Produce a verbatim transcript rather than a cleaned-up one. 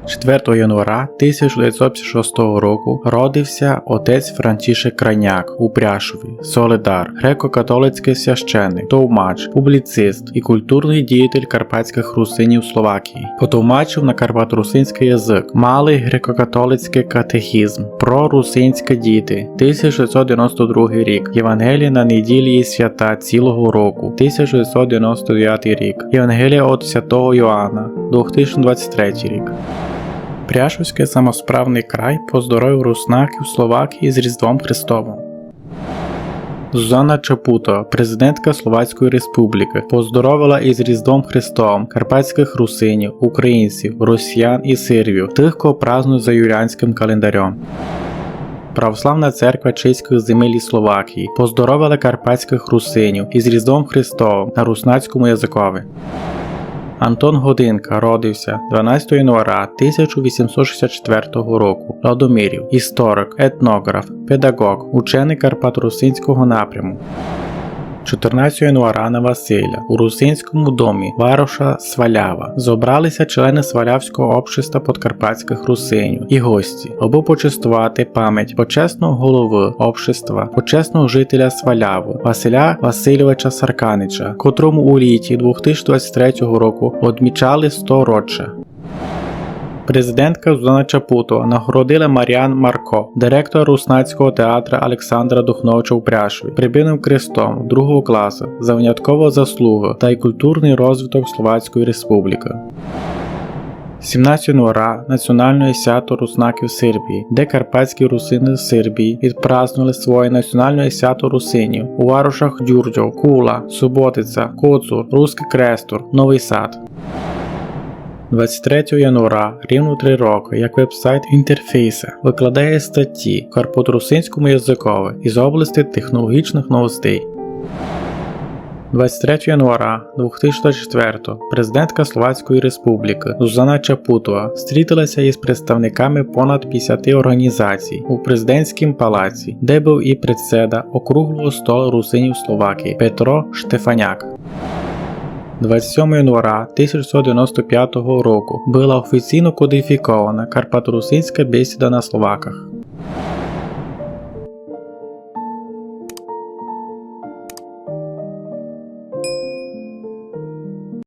Четвертого январа тисяча девятьсот пятьдесят шестого року родив ся отець Францішек Крайняк у Пряшові, Соледар, греко-католицькый священник, товмач, публіцист і культурный діятель карпатськых русинів Словакії. Потовмачив на карпаторусинськый язык Малый греко-католицькый катехізм, Прорусинські діти, тисяча девятьсот девяносто другый рік, Євангеліє на неділі і свята цілого року, тисяча девятьсот девяносто девятый рік, Євангеліє од святого Йоанна, дві тисячі двадцять третій рік. Пряшовськый самосправный край поздоровив руснаків Словакії з Різдвом Христовым. Зузана Чапутова, президентка Словацької Республікы, поздоровила із Різдвом Христовым карпатськых русинів, українців, росіян і сербів, тых, кого празднують за юліанськым календарем. Православна церква чеськых земель і Словакії поздоровила карпатськых русинів із Різдвом Христовым на руснацькому языкови. Антон Годинка родив ся дванадцятого январа тисяча вісімсот шістдесят четвертого року, Ладомирів, історик, етноґраф, педаґоґ, ученый карпаторусинського напряму. Чотирнадцятого январа на Василя у русинському домі вароша Свалява зобрали ся члены Свалявського общества подкарпатськых русинів і гості, абы почествовати память почесного головы общества, почесного жителя Свалявы Василя Васильовича Сарканича, котрому у літі дві тисячі двадцять третього року одмічали сто роча. Президентка Зузана Чапутова нагородила Маріан Марко, директора Руснацького театра Александра Духновича у Пряшові, Прибиным крестом другого класа за виняткову заслугу тай культурный розвиток Словацької Республікы. Сімнадцятого январа національне свято руснаків Сербії, де карпатські русины з Сербії відпразднували своє національне свято русинів у варошах Дюрдьов, Кула, Суботиця, Коцур, Рускый Крестур, Новый Сад. Двадцять третього январа, рівно три рокы, як веб-сайт Інтерфейса выкладає статї в карпаторусинському языкови із области технологічных новостей. Двадцять третього январа дві тисячі четвертого президентка Словацької Республікы Зузана Чапутова стрітила ся із представниками понад пятдесяти організацій у президентськім палаці, де быв і председа округлого стола русинів Словакії Петро Штефаняк. Двадцять сьомого январа тисяча сто девяносто пятого року была офіційно кодифікована карпаторусинська бесіда на Словаках.